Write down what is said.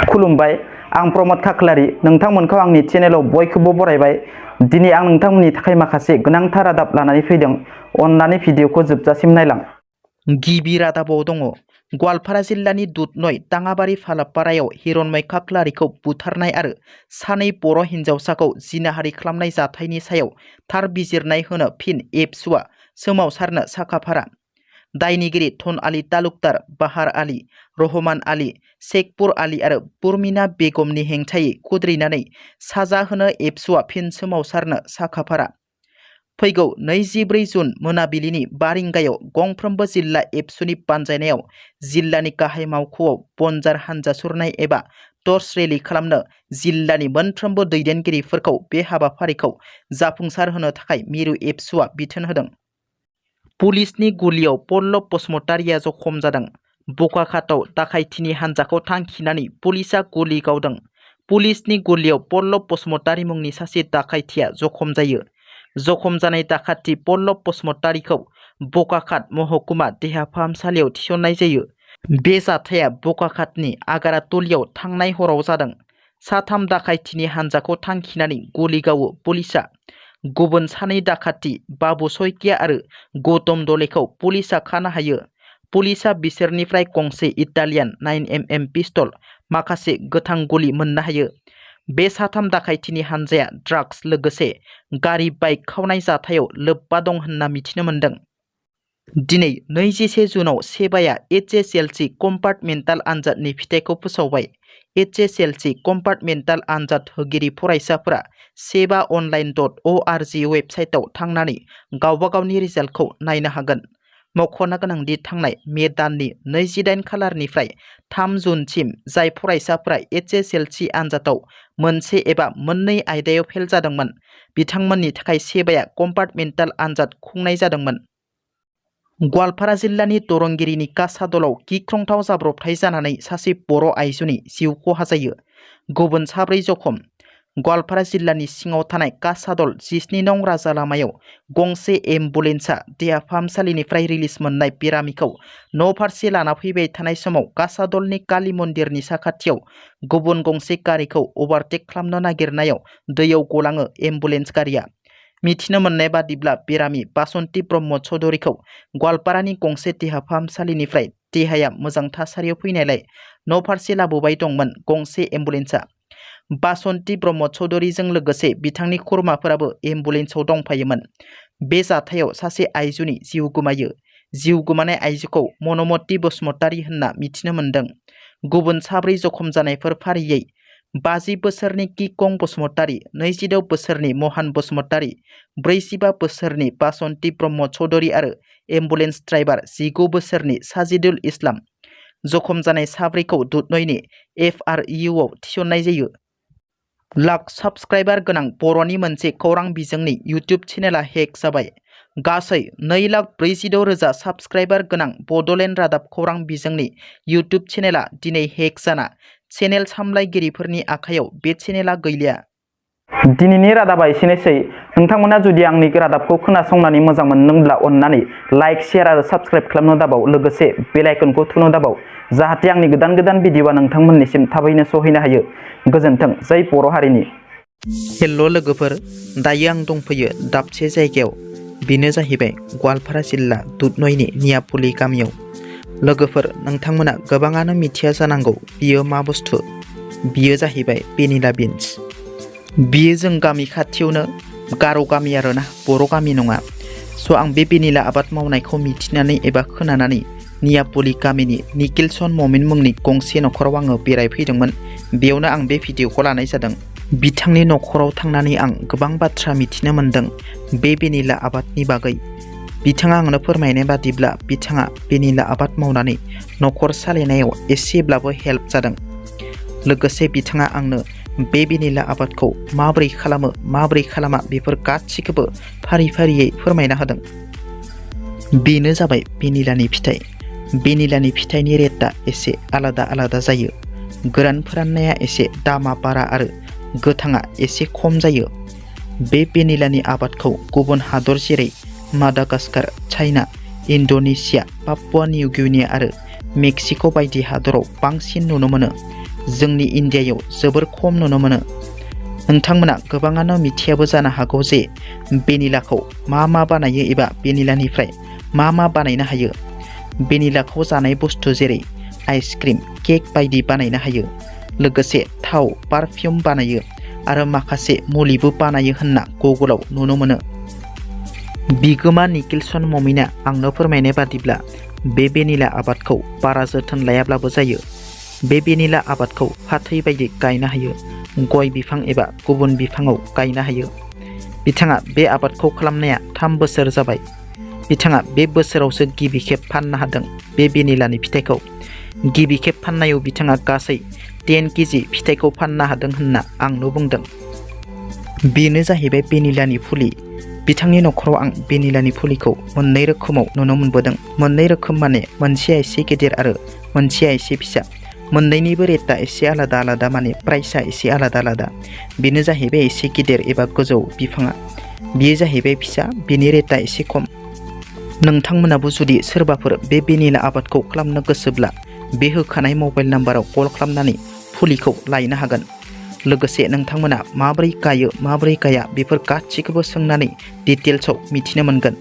खुलुमबाय आं प्रमोद खाख्लारि नोंथांमोनखौ आंनि चेनेलाव बयखौबो बरायबाय। दिनै आं नोंथांमोननि थाखाय माखासे गोनांथार रादाब लानानै फैदों। अन्नानै भिडिअखौ जोबजासिम नायलां। गिबि रादाबाव दङ गवालपारा जिल्लानि दुधनय ताङाबारि फालापारायाव हिरणमय खाख्लारिखौ बुथारनाय आरो सानै बर' हिन्जावसाखौ जिनाहारि खालामनाय जाथायनि सायाव थार बिजिरनाय होनो फिन एबसुआ सोमावसारनो साखाफारा। दायनिगिरि धन आली तालुकदार बाहार आली, रहमान आली, शेखपुर आली आरो बुरमिना बेगमनि हेंथायै खुद्रिनानै साजा होनो एबसुआ फिन सोमावसारनो साखाफारा। फैगौ 24 जुन मोनाबिलिनि 5 रिंगायाव गंफ्रोमबो जिल्ला एबसुनि बानजायनायाव जिल्लानि गाहाय मावख'आव बनजार हानजा सुरनाय एबा टर्च रेलि खालामनो जिल्लानि मोनफ्रोमबो दैदेनगिरिफोरखौ बे हाबाफारिखौ जाफुंसार होनो थाखाय मिरु एबसुआ बिथोन होदों। पुलिसनि गुलियाव पल्लभ बसुमतारिया जखम जादों। बकाखाताव दाखायथिनि हानजाखौ थांखिनानै पुलिसआ गुलि गावदों। पुलिसनि गुलियाव पल्लभ बसुमतारि मुंनि सासे दाखायथिया जखम जायो। जखम जानाय दाखाथि पल्लभ बसुमतारिखौ बकाखात महकुमा देहा फाहामसालियाव थिसननाय जायो। बे जाथाया बकाखातनि आगारातलियाव थांनाय हराव जादों। साथाम दाखायथिनि हानजाखौ थांखिनानै गुलि गावो पुलिसआ। गुबुन सानै दाखाथि बाबु सयकिया आरो गौतम दलेखौ पुलिसआ खानो हायो। पुलिसआ बिसोरनिफ्राय गंसे इटालियान 9mm पिस्तल, माखासे गोथां गुलि मोननो हायो। बे साथाम दाखायथिनि हानजाया ड्राग्स लोगोसे गारि बाइक खावनाय जाथायाव लोब्बा दं होनना मिथिनो मोन्दों। दिनै 21 जुनाव सेबाया HSLC कम्पार्टमेन्टाल आनजादनि फिथाइखौ फोसावबाय। HSLC कम्पार्टमेन्टाल आनजाद होगिरि फरायसाफोरा sebaonline.org वेबसाइटआव थांनानै गावबा गावनि रिजाल्टखौ नायनो हागोन। मख'नो गोनांदि थांनाय मे दाननि 28 खालारनिफ्राय 3 जुनसिम जाय फरायसाफोरा HSLC आनजादाव मोनसे एबा मोननै आयदायाव फेल जादोंमोन बिथांमोननि थाखाय सेबाया कम्पार्टमेन्टाल आनजाद खुंनाय जादोंमोन। गवालपारा जिल्लानि दरंगिरिनि कासादलाव गिख्रंथाव जाब्रबथाय जानानै सासे बर' आइजोनि जिउ खहा जायो। गुबुन 4 जखम। गवालपारा जिल्लानि सिङाव थानाय कासादल 17 नं राजा लामायाव गंसे एम्बुलेन्सआ देहा फाहामसालिनिफ्राय रिलिज मोननाय बेरामिखौ न' फारसे लाना फैबाय थानाय समाव कासादलनि काली मन्दिरनि साखाथियाव गुबुन गंसे गारिखौ अभारटेक खालामनो नागिरनायाव दैयाव गलाङो एम्बुलेन्स गारिया। मिथिनो मोननाय बादिब्ला बेरामि बासन्ती ब्रह्म चौधुरीखौ गवालपारानि गंसे देहा फाहामसालिनिफ्राय देहाया मोजां थासारियाव फैनायलाय न' फारसे लाबोबाय दंमोन गंसे एम्बुलेन्सआ। बासन्ती ब्रह्म चौधुरीजों लोगोसे बिथांनि खुरमाफोराबो एम्बुलेन्सआव दंफायोमोन। बे जाथायाव सासे आइजोनि जिउ गोमायो। जिउ गोमानाय आइजोखौ मनमती बसुमतारी होनना मिथिनो मोन्दों। गुबुन 4 जखम जानायफोर फारियै 50 बोसोरनि किकं बसुमतारी, 26 बोसोरनि महान बसुमतारी, 45 बोसोरनि बासन्ती ब्रह्म चौधुरी आरो एम्बुलेन्स ड्राइभार 19 बोसोरनि साजिदुल इस्लाम। जखम जानाय 4खौ दुधनयनि FRUआव थिसननाय जायो। लाख साबस्क्राइबार गोनां बर'नि मोनसे खौरां बिजोंनि इउटुब चेनेला हेक जाबाय। गासै 2,46,000 साबस्क्राइबार गोनां बड'लेण्ड रादाब खौरां बिजोंनि इउटुब चेनेला दिनै हेक जाना चेनेल सामलायगिरिफोरनि आखायाव बे चेनेला गैलिया। दिनैनि रादाबा एसेनोसै। नोंथांमोना जुदि आंनि रादाबखौ खोनासंनानै मोजां मोनदोंब्ला अन्नानै लाइक, शेयार आरो साबस्क्राइब खालामनो दाबाव। लोगोसे बेल आइकनखौ थुनो दाबाव जाहाथे आंनि गोदान गोदान भिडिअआ नोंथांमोननिसिम थाबैनो सहैनो हायो। गोजोन्थों। जै बर' हारिनि। हेल' लोगोफोर, दायो आं दंफैयो दाबसे जायगायाव। बेनो जाहैबाय गवालपारा जिल्ला दुधनयनि नियापुलि गामियाव। लोगोफोर, नोंथांमोना गोबाङानो मिथिया जानांगौ बियो मा बुस्थु। बियो जाहैबाय भेनिला बिन्स। बियो जों गामि खाथियावनो गार' गामि आरोना, बर' गामि नङा। स' आं बे भेनिला आबाद मावनायखौ मिथिनानै एबा खोनानानै नियापुलि गामिनि निकिलसन ममिन मुंनि गंसे न'खराव आङो बेरायफैदोंमोन। बेयावनो आं बे भिडिअखौ लानाय जादों। बिथांनि न'खराव थांनानै आं गोबां बाथ्रा मिथिनो मोन्दों बे भेनिला आबादनि बागै। बिथाङा आंनो फोरमायनाय बादिब्ला बिथाङा भेनिला आबाद मावनानै न'खर सालायनायाव एसेब्लाबो हेल्प जादों। लोगोसे बिथाङा आंनो बे भेनिला आबादखौ माबोरै खालामो माबोरै खालामा बेफोर गासिखौबो फारि फारियै फोरमायना होदों। बेनो जाबाय भेनिलानि फिथाइ। भेनिलानि फिथाइनि रेटआ एसे आलादा आलादा जायो। गोरान फोराननाया एसे दामा बारा आरो गोथाङा एसे खम जायो। बे भेनिलानि आबादखौ गुबुन हादर जेरै Madagascar, China, Indonesia, Papua New Guinea आरो मेक्सिक' बायदि हादराव बांसिन नुनो मोनो। जोंनि इन्डियायाव जोबोर खम नुनो मोनो। नोंथांमोना गोबाङानो मिथियाबो जानो हागौ जे भेनिलाखौ मा बानायो एबा भेनिलानिफ्राय मा बानायनो हायो। भेनिलाखौ जानाय बुस्थु जेरै आइसक्रिम, केक बायदि बानायनो हायो। लोगोसे थाव, पारफिउम बानायो आरो माखासे मुलिबो बानायो होनना गुगोलाव नुनो मोनो। बिगोमा निखिलसन ममिना आंनो फोरमायनाय बादिब्ला बे भेनिला आबादखौ बारा जोथोन लायाब्लाबो जायो। बे भेनिला आबादखौ फाथै बायदि गायनो हायो, गय बिफां एबा गुबुन बिफाङाव गायनो हायो। बिथाङा बे आबादखौ खालामनाया 3 बोसोर जाबाय। बिथाङा बे बोसोरावसो गिबि खेब फाननो हादों बे भेनिलानि फिथाइखौ। गिबि खेब फाननायाव बिथाङा गासै 10 केजि फिथाइखौ फाननो हादों होनना आंनो बुंदों। बेनो जाहैबाय भेनिलानि फुलि। बिथांनि नखराव आं भेनिलानि फुलिखौ मोननै रोखोमाव नुनो मोनबोदों। मोननै रोखोम माने मोनसेया एसे गेदेर आरो मोनसेया एसे फिसा। मोननैनिबो रेटआ एसे आलादा आलादा, माने प्राइसआ एसे आलादा आलादा। बेनो जाहैबाय एसे गिदिर एबा गोजौ बिफाङा। बेयो जाहैबाय फिसा, बेनि रेटआ एसे खम। नोंथांमोनाबो जुदि सोरबाफोर बे भेनिला आबादखौ खालामनो गोसोब्ला बे होखानाय मबाइल नाम्बाराव कल खालामनानै फुलिखौ लायनो हागोन। लोगोसे नोंथांमोना माबोरै गायो माबोरै गाया बेफोर गासिखौबो सोंनानै डिटेल्सआव मिथिनो मोनगोन।